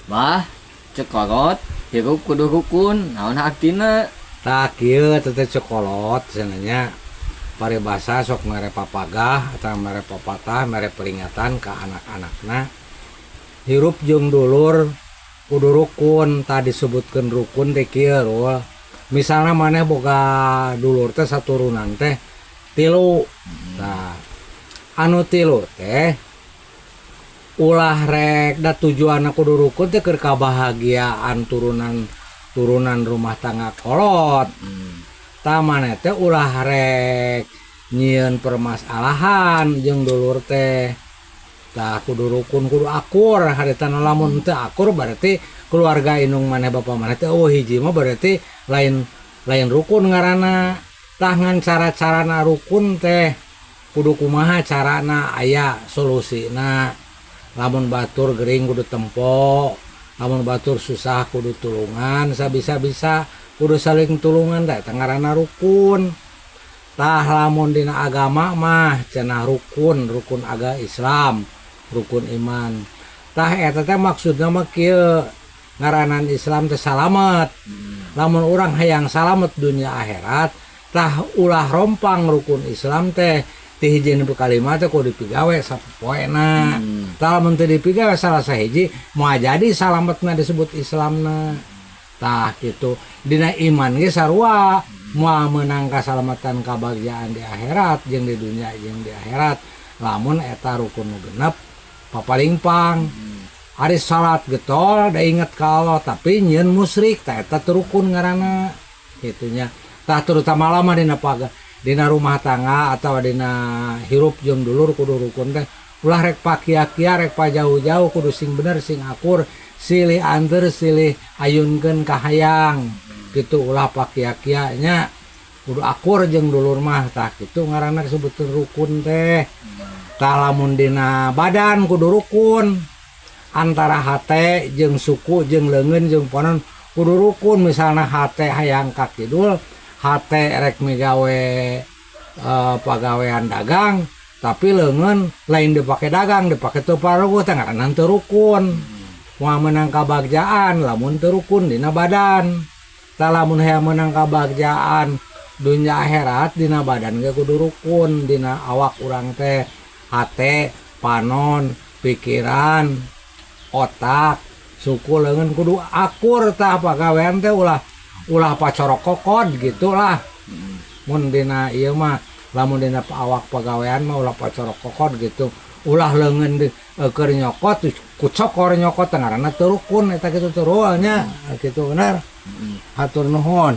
Bah, cek kolot, hirup kudu rukun, naon artina? Tah kieu teh cek kolot cenah nya, paribasa sok mere papagah atau mere papatah, mere peringatan ka anak-anakna, hirup jeung dulur kudu rukun. Tah, disebutkeun rukun teh kieu Rul. Misalna maneh boga dulur teh saturunan teh tilu. Tah, anu tilu teh ulah rek da tujuanna kudu rukun teh keur kabahagiaan turunan turunan rumah tangga kolot. Tah, maneh teh ulah rek nyieun permasalahan jeung dulur teh. Tah, kudu rukun, kudu akur haritana. Lamun teu akur, berarti keluarga indung maneh, bapa maneh teh euweuh hiji mah, berarti lain lain rukun ngaranna. Tah, ngan cara-carana rukun teh kudu kumaha carana, aya solusina. Lamun batur gering kudu tempo, lamun batur susah kudu tulungan, sabisa-bisa kudu saling tulungan. Tah, eta ngaranna rukun. Tah, lamun dina agama mah cenah rukun, rukun agama Islam, rukun iman. Tah, eta teh maksudna mah kieu, ngaranan Islam teh salamet. Lamun urang hayang salamet dunia akhirat, tah ulah rompang rukun Islam teh. Ti hiji nepi ka lima teh kudu dipigawe sapopoena. Tah, lamun teu dipigawe salah sahiji, moal jadi salametna disebut Islamna. Tah, kitu. Dina iman ge sarua, moal meunang kasalamatan, kabahagiaan di akhirat jeung di dunia jeung di akhirat lamun eta rukun nu genep papalingpang. Ari salat getol da inget ka Allah, tapi nyieun musyrik, tah eta teu rukun ngaranna kitu nya. Tah, terutama lama dina paga dina rumah tangga atau dina hirup jeung dulur kudu rukun teh ulah rek pakia-kia, rek pajauh-jauh, kudu sing bener, sing akur, silih anteur, silih ayunkeun kahayang kitu. Ulah pakia-kia nya, kudu akur jeung dulur mah. Tah, kitu ngaranna disebutkeun rukun teh. Tah, lamun dina badan kudu rukun antara hate jeung suku jeung leungeun jeung panon kudu rukun. Misalna hate hayang ka kidul, hate rek migawe pagawean dagang, tapi leungeun lain dipake dagang, dipake teu paruguh, teh ngaranna teu rukun. Moal meunang kabagjaan lamun teu rukun dina badan. Tah, lamun hayang meunang kabagjaan dunya akhirat, dina badan ge kudu rukun. Dina awak urang teh hate, panon, pikiran, otak, suku, leungeun kudu akur. Tah, pagawean teh ulah ulah pacorok kokod gitu lah. Mun dina ieu mah, lamun dina awak pagawean mah ulah pacorok kokod gitu, ulah leungeun di keur nyokot ku cokor nyokot, teh ngaranna teu rukun eta. Kitu terus nya, kitu bener. Hatur nuhun.